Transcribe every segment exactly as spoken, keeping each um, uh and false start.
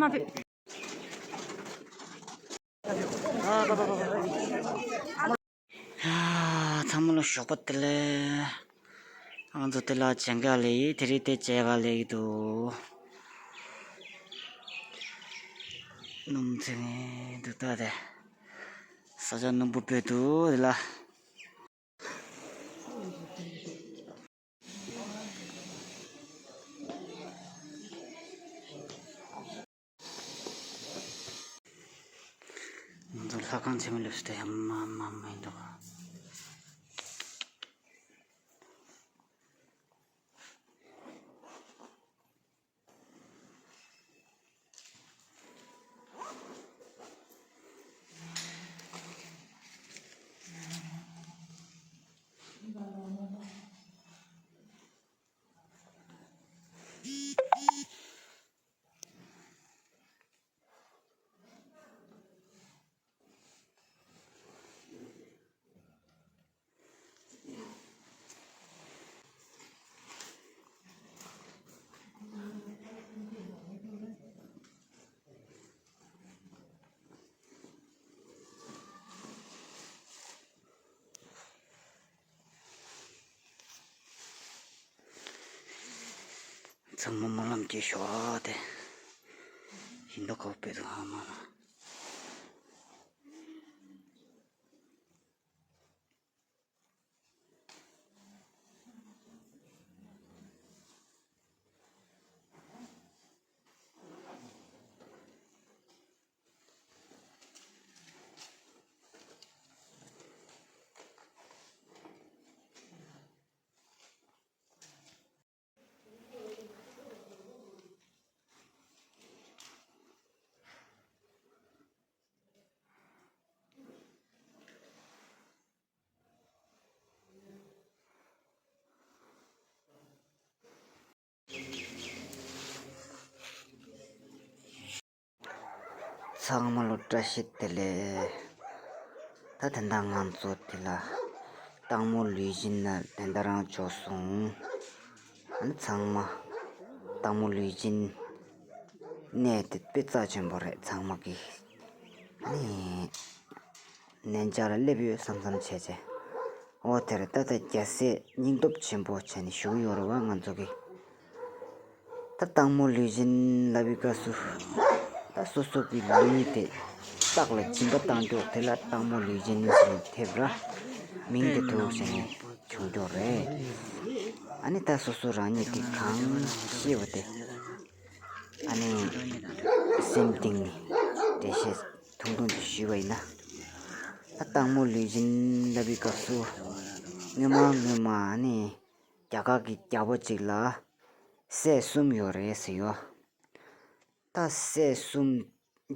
ཚང་མ་ལ་ཞོགས་པ་བདེ་ལེགས། ང་ཚོ་དེ་ལ་ཇེན་ག་ལས་ཡིན། དེ་རིང་དེ་ཇེན་ག་ལས་ཡིན་འདུག་སྣུམ་ཚིག་འདུག་ད་དེ། ས་ཆ་སྣུམ་པོ་སྤོས་འདུག་དེ་ལ། ང་ཚོ་ལྷ་ཁང་ཆེན་མོ་སླེབས་སོང་། དེ་ཡང་མ་མ་མ་ཡིན་འདུག་ཚང་མ་སྨོན་ལམ་སྐྱེ་ཤོག་ཨ། དེ་ཡིན་མདོག་ཁ་པོ་དཔེ་འདུག་ཨ། མ་མ། ཚང་མ་ལ་བཀྲ་ཤིས་བདེ་ལེགས། ད་དེ་འདྲ་ང་ཚོ་དེ་ལ་སྟག་མོ་ལུས་སྦྱིན་ན་དེ་འདྲ་རང་བྱོས་སོང་། ཨ་ནི་ཚང་མ་སྟག་མོ་ལུས་སྦྱིན་གནས་དེ་དཔེ་རྩ་ཆེན་པོ་རེད། ཚང་མ་གི་ཨ་ནི་གནས་མཇལ་ལ་སླེབས་ཡོད་བསམ་བསམ་བྱས་བྱས། འོ་དེར་ད་ལྟ་རྒྱལ་སྲས་སྙིང་སྟོབས་ཆེན་པོ་བྱས་ནས་བཞུགས་ཡོད་རེད་བ། ང་ཚོ་གི་ད་སྟག་མོ་ལུས་སྦྱིན་ལབ་པའི་སྐབས་སུ་ད་སོ་སོ་གི་ལུས་དེ་སྟག་ལ་སྦྱིན་པ་བཏང་ཀྱོག་དེ་ལ་སྟག་མོ་ལུས་སྦྱིན་ཟེར་ནས་ཐེབས་ར། མིང་དེ་ཐུག་བྱས་ནས་བྱུང་ཀྱོག་རེད། ཨ་ནི་ད་སོ་སོ་རང་ཉིད་ཀྱིས་གང་ཤེས་པ་དེ། ཨ་ནི་སེམས་གཏིང་ནས་འགྲེལ་བཤད་ཐུང་ཐུང་ཅིག་ཞུས་པ་ཡིན་ན། ད་སྟག་མོ་ལུས་སྦྱིན་ལབ་པའི་སྐབས་སུ་སྔོན་མ་སྔོན་མ་ཨ་ནི་རྒྱ་གར་གྱི་རྒྱལ་པོ་ཅིག་ལ་སྲས་གསུམ་ཡོད་རེད་ཟེར་ཡོད། ད་སྲས་གསུམ་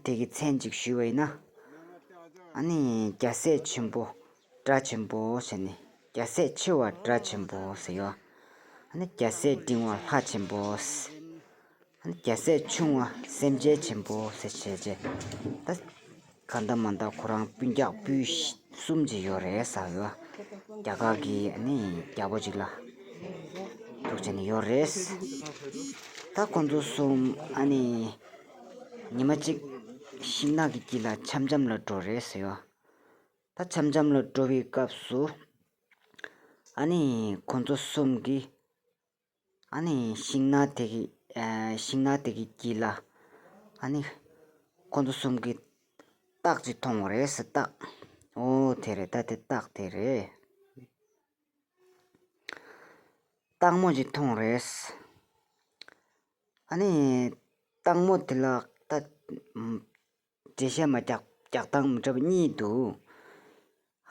དེ་གི་མཚན་ཅིག་ཞུས་པ་ཡིན་ན། ཨ་ནི་རྒྱལ་སྲས་ཆེན་པོ་སྒྲ་ཆེན་པོ་ཟེར་ནས། རྒྱལ་སྲས་ཆེ་བ་སྒྲ་ཆེན་པོ་ཟེར་ཡོད། ཨ་ནི་རྒྱལ་སྲས་འབྲིང་བ་ལྷ་ཆེན་པོ། ཨ་ནི་རྒྱལ་སྲས་ཆུང་བ་སེམས་ཅན་ཆེན་པོ་ཟེར་བྱས་བྱས། ད་གང་ལྟར་མ་ལྟར་ཁོ་རང་སྤུན་ཀྱག་སྤུན་གསུམ་ཅིག་ཡོད་རེད་ཟེར་ཡོད། རྒྱ་གར་གྱི་ཨ་ནི་རྒྱལ་པོ་ཅིག་ལ་ཐུག་བྱས་ནས་ཡོད་རེད། ད་ཁོ་ཚོ་གསུམ་ཨ་ནི་ཉི་མ་གཅིག་ཤིང་ནགས་ཀྱི་དཀྱིལ་ལ་འཆམ་འཆམ་ལ་འགྲོ་རེད་ཟེར་ཡོད། ད་འཆམ་འཆམ་ལ་འགྲོ་བའི་སྐབས་སུ་ཨ་ནི་ཁོ་ཚོ་གསུམ་གྱིས་ཨ་ནི་ཤིང་ནགས་དེ་གི་ཨ་ཤིང་ནགས་དེ་གི་དཀྱིལ་ལ་ཨ་ནི་ཁོ་ཚོ་གསུམ་གྱིས་སྟག་ཅིག་མཐོང་བ་རེད་ཟེར། སྟག་འོ་དེ་རེད། ད་དེ་སྟག་དེ་རེད། སྟག་མོ་ཅིག་མཐོང་རེད། ཨ་ནི་སྟག་མོ་དེ་ལ་ད་འགྲེལ་བཤད་མ་རྒྱག་རྒྱག་སྟངས་མི་འདྲ་བ་གཉིས་འདུག་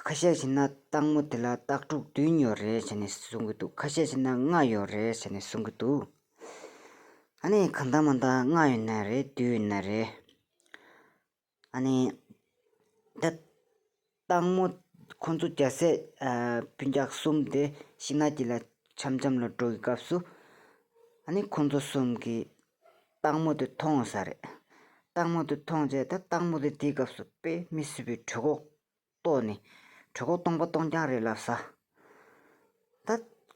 ཁ་ཤས་བྱས་ན་སྟག་མོ་དེ་ལ་སྟག་ཕྲུག་བདུན་ཡོད་རེད་བྱས་ནས་གསུང་གི་འདུག་ཁ་ཤས་བྱས་ན་ལྔ་ཡོད་རེད་བྱས་ནས་གསུང་གི་འདུག་ཨ་ནི་གང་ལྟར་མ་ལྟར་ལྔ་ཡོད་ན་རེད། བདུན་ཡོད་ན་རེད། ཨ་ནི་ད་སྟག་མོ་ཁོ་ཚོ་རྒྱལ་སྲས་ཨ་སྤུན་ཀྱག་གསུམ་དེ་ཤིང་ནགས་དཀྱིལ་ལ་འཆམ་འཆམ་ལ་འགྲོ་གི་སྐབས་སུ། ཨ་ནི་ཁོ་ཚོ་གསུམ་གྱིས་སྟག་མོ་དེ་མཐོང་ས་རེད། སྟག་མོ་དེ་མཐོང་རྗེས་ད་སྟག་མོ་དེ་དེའི་སྐབས་སུ་དཔེ་མི་སྲིད་པའི་གྲོད་ཁོག་ལྟོགས་ནས། གྲོད་ཁོག་སྟོང་པ་སྟོང་རྐྱང་རེད་ལབ་ས། ད་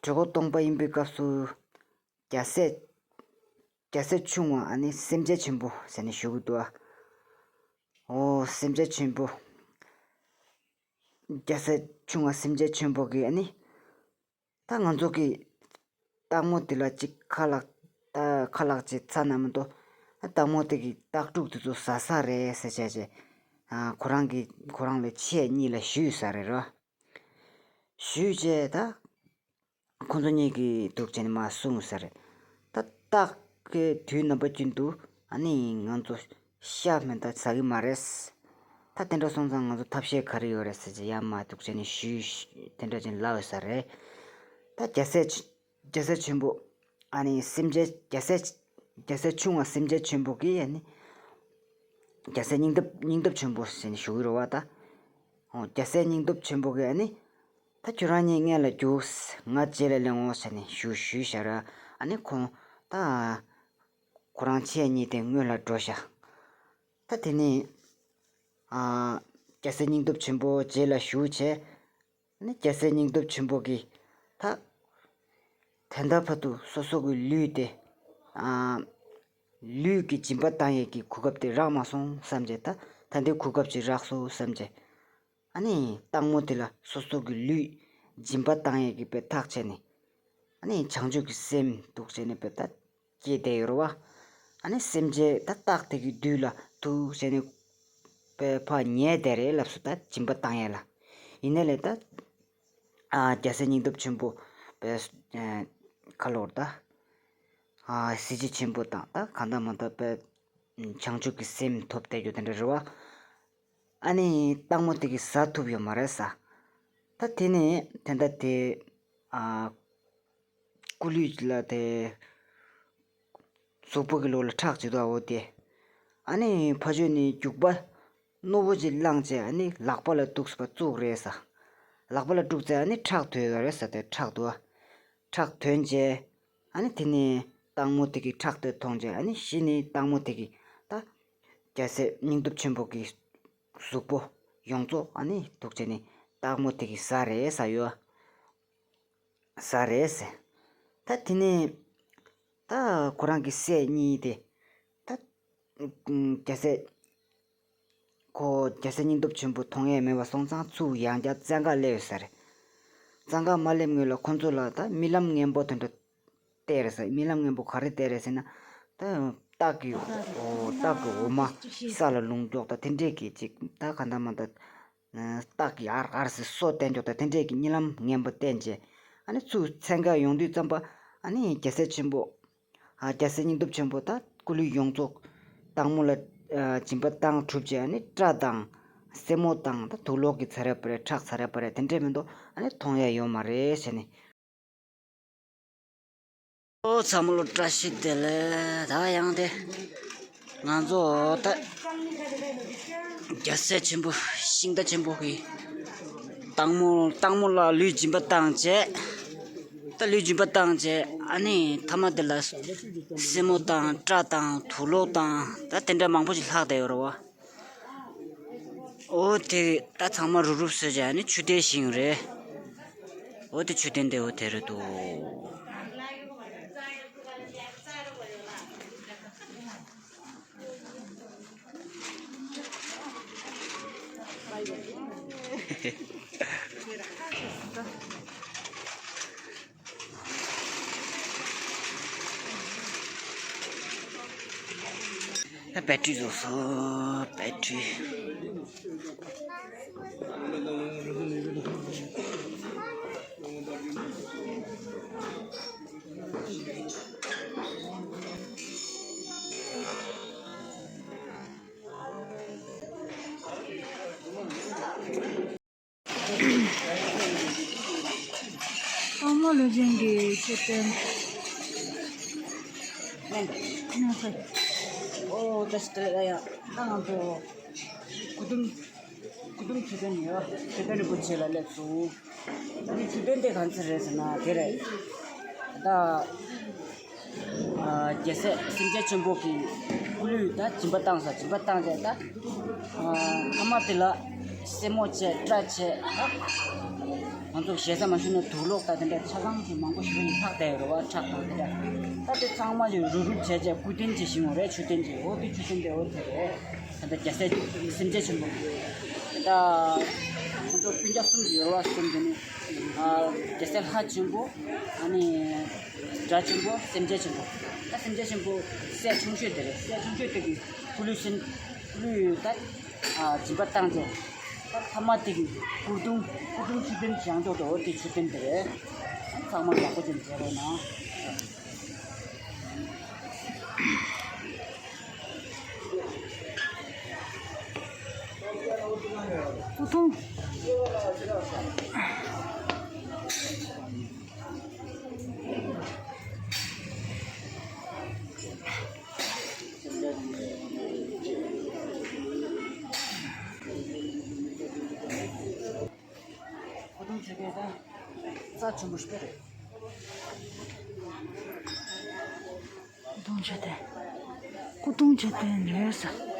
གྲོད་ཁོག་སྟོང་པ་ཡིན་པའི་སྐབས་སུ་རྒྱལ་སྲས་ རྒྱལ་སྲས་ཆུང་བ་ཨ་ནི་སེམས་ཅན་ཆེན་པོ་ཟེར་ནས་ཞུ་གི་འདུག་ཨ། ཨོ་སེམས་ཅན་ཆེན་པོ། རྒྱལ་སྲས་ཆུང་བ་སེམས་ཅན་ཆེན་པོ་གིས་ཨ་ནི། ད་ང་ཚོ་གི་སྟག་མོ་དེ་ལ་ཅིག་ཁ་ལག་ད་ཁ་ལག་ཅིག་ཚ་ན་མི་འདུག་སྟག་མོ་དེ་གི་སྟག་ཕྲུག་དེ་ཚོ་ཟ་ས་རེད་ཟེར་བྱས་བྱས། ཨ་ཁོ་རང་གི་ཁོ་རང་ལས་ཆེ་གཉིས་ལ་ཞུས་ས་རེད་རོ། ཞུས་བྱས་ད། ཁོ་ཚོ་གཉིས་ཀྱིས་འདུག་བྱས་ནས་མར་གསུངས་ས་རེད། ད་སྟག་གི་དུས་རྣམ་པ་ཀུན་ཏུ་ཨ་ནི་ང་ཚོ་ཤ་མེ་མདའ་ཟ་གི་མ་རེད། ད་དེ་འདྲ་སོང་ཙང་ང་ཚོ་ཐབས་ཤེས་ག་རེ་ཡོད་རེད་ཟེར་གྱི་ཡར་མར་འདུག་བྱས་ནས་ཞུས་དེ་འདྲ་བྱས་ནས་ལབ་ཡོད་ས་རེད། ད་རྒྱལ་སྲས་ཆེ་རྒྱལ་སྲས་ཆེན་པོ་ཨ་ནི་སེམས་ཅན་རྒྱལ་སྲས་རྒྱལ་སྲས་ཆུང་བ་སེམས་ཅན་ཆེན་པོ་གིས་ཨ་ནི་རྒྱལ་སྲས་སྙིང་སྟོབས་སྙིང་སྟོབས་ཆེན་པོ་ཟེར་ནས་ཞུ་གི་རེད་བ་ད། ཨོ་རྒྱལ་སྲས་སྙིང་སྟོབས་ཆེན་པོ་གིས་ཨ་ནི། ད་ཁྱོད་རང་གཉིས་སྔོན་ལ་རྒྱུགས། ང་རྗེས་ལ་ལེན་འོང་ཟེར་ནས་ཞུ་ཞུས་བཞག་ར། ཨ་ནི་ཁོང་ད་ཁོ་རང་ཆེ་གཉིས་དེ་སྔོན་ལ་འགྲོ་བཞག་ད་དེ་ནས་ཨ་རྒྱལ་སྲས་སྙིང་སྟོབས་ཆེན་པོ་རྗེས་ལ་ཞུགས་བྱས། ཨ་ནི་རྒྱལ་སྲས་སྙིང་སྟོབས་ཆེན་པོ་གིས་ད་ད་ལྟ་བར་དུ་སོ་སོ་གི་ལུས་དེ་ཨ་ལུས་ཀྱི་སྦྱིན་པ་བཏང་ཡས་ཀྱི་གོ་སྐབས་དེ་རག་མ་སོང་བསམ་བྱས། ད་ད་ལྟའི་གོ་སྐབས་ཅིག་རག་སོང་བསམ་བྱས། ཨ་ནི་སྟག་མོ་དེ་ལ་སོ་སོ་གི་ལུས་སྦྱིན་པ་བཏང་ཡས་ཀྱི་དཔེ་ཐག་བཅད་ནས། ཨ་ནི་བྱང་ཆུབ་ཀྱི་སེམས་འདུག་བྱས་ནས་དཔེ་ད་སྐྱེས་བསྡད་ཡོད་རེད་བ། ཨ་ནི་སེམས་ཅན་ད་སྟག་དེ་གི་བདུད་ལ་ཐུག་བྱས་ནས་དཔེ་ཕར་ཉལ་བསྡད་རེད་ལབ་སོང་། ད་སྦྱིན་པ་བཏང་ཡས་ལ། ཡིན་ནའི་ལས་ད་ཨ་རྒྱལ་སྲས་སྙིང་སྟོབས་ཆེན་པོ་དཔེ་ཁ་ལོར་ད་ཨ་གཟི་བརྗིད་ཆེན་པོ་དང་ད་གང་ལྟར་མ་ལྟར་དཔེ་བྱང་ཆུབ་ཀྱི་སེམས་ཐོབ་བསྡད་རྒྱུ་དེ་འདྲ་རེད་བ། ཨ་ནི་སྟག་མོ་དེ་གིས་ཟ་ཐུབ་ཡོད་མ་རེད་ཟ། ད་དེ་ནས་དེ་འདྲ་དེ་ཨ་སྐུ་ལུས་ལ་དེ་གཟུགས་པོ་གི་ལོགས་ལ་ཁྲག་ཅིག་འདུག་ཨ། འོ་དེ་ཨ་ནི་ཕ་ཆོས་ནས་རྒྱུག་པ་རྣོ་པོ་ཅིག་བླངས་བྱས་ཨ་ནི་ལག་པ་ལ་གཏུགས་པ་བཙུགས་རེད་ཟ། ལག་པ་ལ་བཙུགས་ཚེ་ཨ་ནི་ཁྲག་ཐོན་ཡོད་རེད་ཟ། དེ་ཁྲག་འདུག་ཨ། ཁྲག་ཐོན་བྱས། ཨ་ནི་དེ་ནས་སྟག་མོ་དེ་གིས་ཁྲག་དེ་མཐོང་བྱས། ཨ་ནི་གཞི་ནས་སྟག་མོ་དེ་གིས་ད་རྒྱལ་སྲས་སྙིང་སྟོབས་ཆེན་པོ་གི་གཟུགས་པོ་ཡོངས་རྫོགས་ཨ་ནི་འདུག་བྱས་ནས་སྟག་མོ་དེ་གིས་ཟ་རེད་ཟ་ཡོད། ཟ་རེད་ཟེར། ད་དེ་ནས་ད་ཁོ་རང་གི་སྲས་གཉིས་དེ་ད་རྒྱལ་སྲས་ཁོ་རྒྱལ་སྲས་སྙིང་སྟོབས་ཆེན་པོ་མཐོང་ཡས་མེད་པ་སོང་ཙང་ཚུར་ཡང་བསྐྱར་བཙན་ཁ་སླེབས་ཡོད་ས་རེད། བཙན་ཁ་མ་སླེབས་སྔོན་ལ་ཁོ་ཚོ་ལ་ད་རྨི་ལམ་ངན་པོ་དེ་འདྲ་བལྟས་རེད་ཟེར། རྨི་ལམ་ངན་པོ་ག་རེ་བལྟས་རེད་ཟེར་ན། ད་སྟག་གི་འོ་སྟག་གི་འོ་མ་ས་ལ་ལྷུང་ཀྱོག་ད་དེ་འདྲས་ཀྱི་ཅིག་ད་ག་འདྲ་མ་འདྲ། སྟག་གི་ཨར་ཨར་ཟེར་སོ་བསྟན་ཀྱོག་ད་དེ་འདྲས་ཀྱི་རྨི་ལམ་ངན་པོ་བསྟན་བྱས། ཨ་ནི་ཚུར་བཙན་ཁ་ཡོང་དུས་ཙམ་པ་ཨ་ནི་རྒྱལ་སྲས་ཆེན་པོ། ཨ་རྒྱལ་སྲས་སྙིང་སྟོབས་ཆེན་པོ་ད་སྐུ་ལུས་ཡོངས་རྫོགས་སྟག་མོ་ལ་ཨ་སྦྱིན་པ་བཏང་གྲུབ་རྗེས་ཨ་ནི་སྐྲ་དང་སེན་མོ་དང་ད་དུག་ལོག་གིས་ཚར་ཡ་པ་རེད། ཁྲག་ཚར་ཡ་པ་རེད། དེ་འདྲས་མི་འདུག་ཨ་ནི་མཐོང་ཡ་ཡོད་མ་རེད་ཟེར་ནས། ཨོ་ཚང་མ་ལོ་བཀྲ་ཤིས་བདེ་ལེགས། ད་ཡང་དེ་ང་ཚོ་ད་རྒྱལ་སྲས་ཆེན་པོ་ཤིང་རྟ་ཆེན་པོ་གི་སྟག་མོ་སྟག་མོ་ལ་ལུས་སྦྱིན་པ་བཏང་བྱས། ད་ལུས་སྦྱིན་པ་བཏང་བྱས་ཨ་ནི་མཐའ་མ་དེ་ལ་སེན་མོ་དང་སྐྲ་དང་དུག་ལོག་དང་ད་དེ་འདྲ་མང་པོ་ཞིག་ལྷག་བསྡད་ཡོད་རེད་བ། ཨོ་དེ་ད་ཚང་མ་རུབ་རུབ་བཟོས་བྱས་ཨ་ནི་མཆོད་རྟེན་བཞེངས་རེད། ཨོ་དེ་མཆོད་རྟེན་དེ་ཨོ་དེ་རེད་འདུག་ད་བེ་ཊི་རི་བཟོ་སོ་བེ་ཊི་རི། སྟག་མོ་ལུས་སྦྱིན་གྱི་མཆོད་རྟེན། ཨོ་ད་ཤི་ཏ་ཡ་ད་ང་ཚོ་སྐུ་གདུང་སྐུ་གདུང་མཆོད་རྟེན་ཡོད། མཆོད་རྟེན་རིན་པོ་ཆེ་ལ་སླེབས་སོང་། ད་ནི་མཆོད་རྟེན་དེ་གང་ཚེ་རེད་ཟེར་ན་དེ་རེད། ད་རྒྱལ་སྲས་སེམས་ཅན་ཆེན་པོ་གི་སྐུ་ལུས་ད་སྦྱིན་པ་བཏང་ས་སྦྱིན་པ་བཏང་རྗེས་ད་མཐའ་མ་དེ་ལ་ སེན་མོ་བྱས། སྐྲ་བྱས། ང་ཚོ་ཞེ་ས་མ་ཞུ་ན་དུག་ལོག་དང་དེ་འདྲ་ཆ་ཚང་ཞིག་མང་པོ་ཞིག་ཡིན་ཕག་དེ་རུ་བ་ཁྲག་དང་དེ་འདྲ། ད་དེ་ཚང་མ་ཞིག་རུབ་རུབ་བྱས་བྱས་སྐུ་རྟེན་ཅིག་བཞེངས་པ་རེད། མཆོད་རྟེན་ཅིག་འོ་དེ་མཆོད་རྟེན་དེ་འོ་དེ་རེད། ད་ལྟ་རྒྱལ་སྲས་སེམས་ཅན་ཆེན་པོ། ད་ལྟ་ང་ཚོ་སྤུན་ཀྱག་གསུམ་ཞིག་ཡོད་རུ་བ་གསུམ། དེ་ནི་རྒྱལ་སྲས་ལྷ་ཆེན་པོ། ཨ་ནི་དགྲ་ཆེན་པོ། སེམས་ཅན་ཆེན་པོ། ད་སེམས་ཅན་ཆེན་པོ་སྲས་ཆུང་ཤོས་དེ་རེད། སྲས་ཆུང་ཤོས་དེ་གི་སྐུ་ལུས་སེམས། ཀླུ་ཡི་ད་སྦྱིན་པ་བཏང་སྟེ། ད་ཐ་མ་དེ་གི་སྐུ་གདུང་། སྐུ་གདུང་མཆོད་རྟེན་བཞེངས་འདུག་ད་འོ་དེ་མཆོད་རྟེན་དེ་རེད། ཚང་མ་ཡག་པོ་ཅིག་མཇལ་རོགས་གནང་། སྐུ་གདུང་། སྐུ་གདུང་མཆོད་རྟེན་ད་རྩ་ཆེན་པོ་ཞིག་རེད། སྐུ་གདུང་མཆོད་རྟེན། སྐུ་གདུང་མཆོད་རྟེན་ཡོད་ས།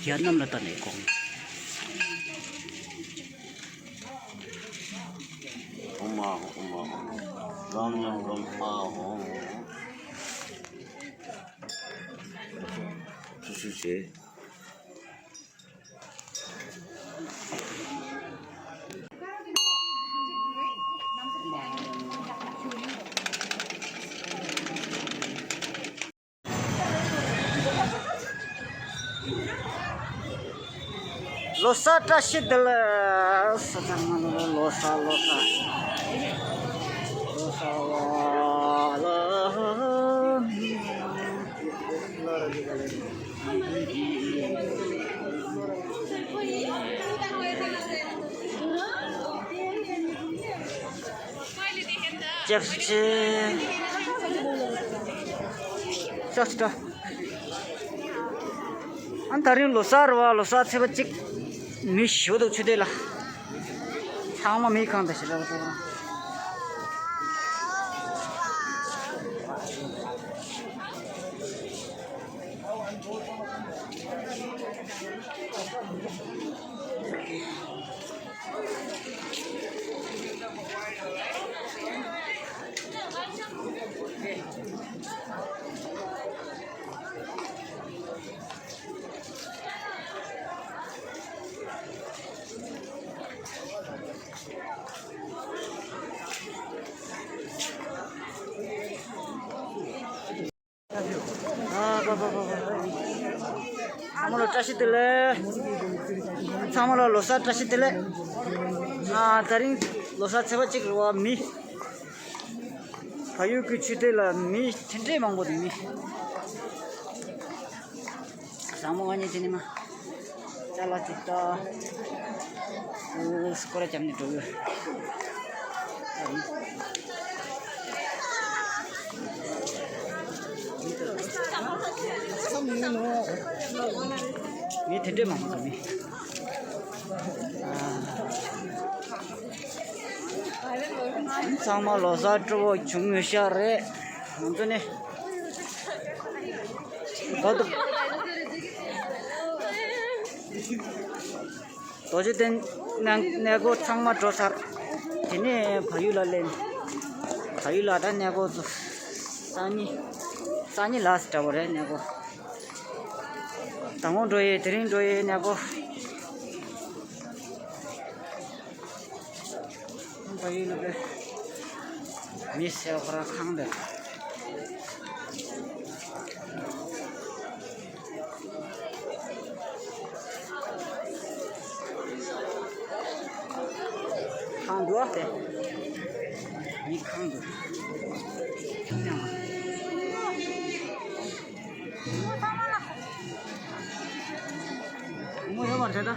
རྒྱ་གནམ་ལ་བལྟས་ནས་དགོངས། ཨོཾ་ཨཱཿཧཱུྃ། ཨོཾ་ཨཱཿཧཱུྃ། རང་ཉམས་རང་ཨཱཿཧཱུྃ། ཆུ་ཆུ་བྱེད། ལོ་གསར་བཀྲ་ཤིས་བདེ་ལེགས། ལོ་གསར། ལོ་གསར། ལོ་གསར། ལྕེབས་ཆེ། ཤག་ཤག་ཨ་ད་རིང་ལོ་གསར་རེད་བ། ལོ་གསར་ཚེས་པ་གཅིག་མི་ཞུ་འདུག་ཆུ་དེ་ལ། ཚང་མ་མི་གང་དུ་ཞིག་རེད་བ། ཚང་མ་ལ་བཀྲ་ཤིས་བདེ་ལེགས། ཚང་མ་ལ་ལོ་གསར་བཀྲ་ཤིས་བདེ་ལེགས། ཨ་ད་རིང་ལོ་གསར་ཚེས་པ་གཅིག་རེད་བ། མི་ཕ་ཡུལ་གྱི་ཆུ་དེ་ལ་མི་དེ་འདྲས་མང་པོ་འདུག་མི་བཟང་མོ་ང་གཉིས་དེ་ནི་མ། ཅ་ལག་ཅིག་ལྟ། སྐོར་ར་བརྒྱབ་ནས་འགྲོ་གི་ཡོད། མི་དེ་འདྲས་མང་པོ་འདུག་མི། ཚང་མ་ལོ་གསར་སྤྲོ་བོ་བྱུང་ཡོད་ཤག་རེད། ང་ཚོ་ནི། ད་དུ། རྡོ་རྗེ་གདན་གནས་གནས་སྐོར་ཚང་མ་འགྲོ་ཚར། དེ་ནས་བལ་ཡུལ་ལ་སླེབས། བལ་ཡུལ་ལ་ད་གནས་སྐོར་ཚོ། སང་ཉིན། སང་ཉིན་ལ་སི་འདྲ་བོ་རེད་གནས་སྐོར། དང་པོ་འགྲོ་ཡས་དེ་རིང་འགྲོ་ཡས་གནས་སྐོར། བལ་ཡུལ་ལ་དཔེ་མི་སེར་ཁོ་རང་ཁང་དེ། ལོ་དེ། མི་གང་འདུག་མོ་ཡོད་མ་རེད་ད།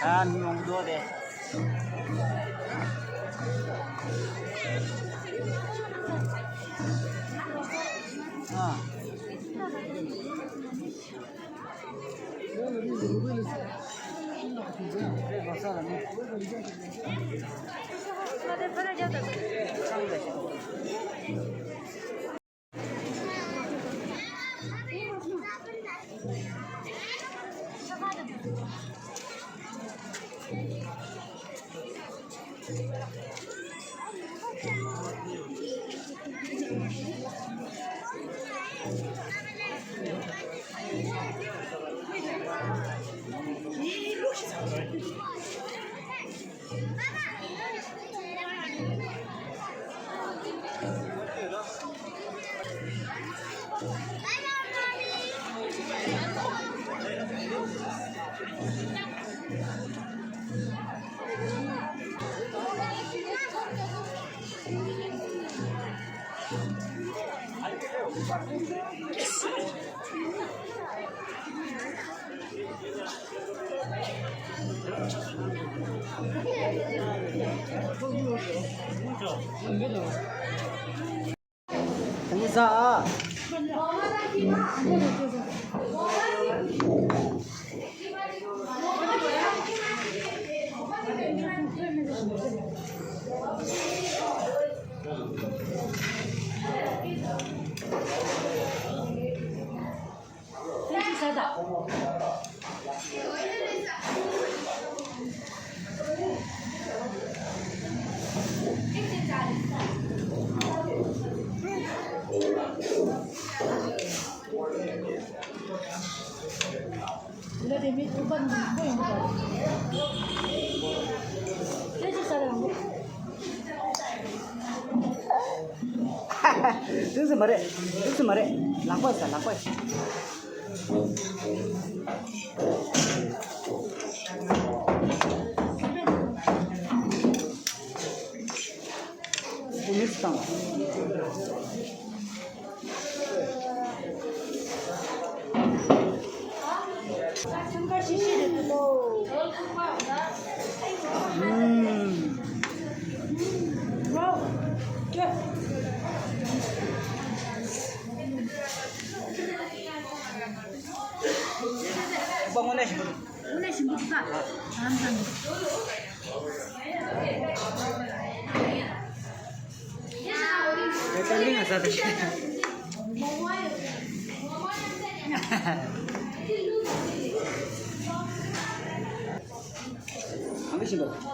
ཨ་ནི་ཡོང་འགྲོ་རེད། ཨ། དུས་སུ་མ་རེད། དུས་སུ་མ་རེད། ལག་པ་ཟ། ལག་པ། དུ་མིག་སུ་བཏང་བ། དངོས་གནས་ཞིམ་པོ་འདུག་དངོས་གནས་ཞིམ་པོ་འདུག་ག་ཨ་མ་ཚང་གི།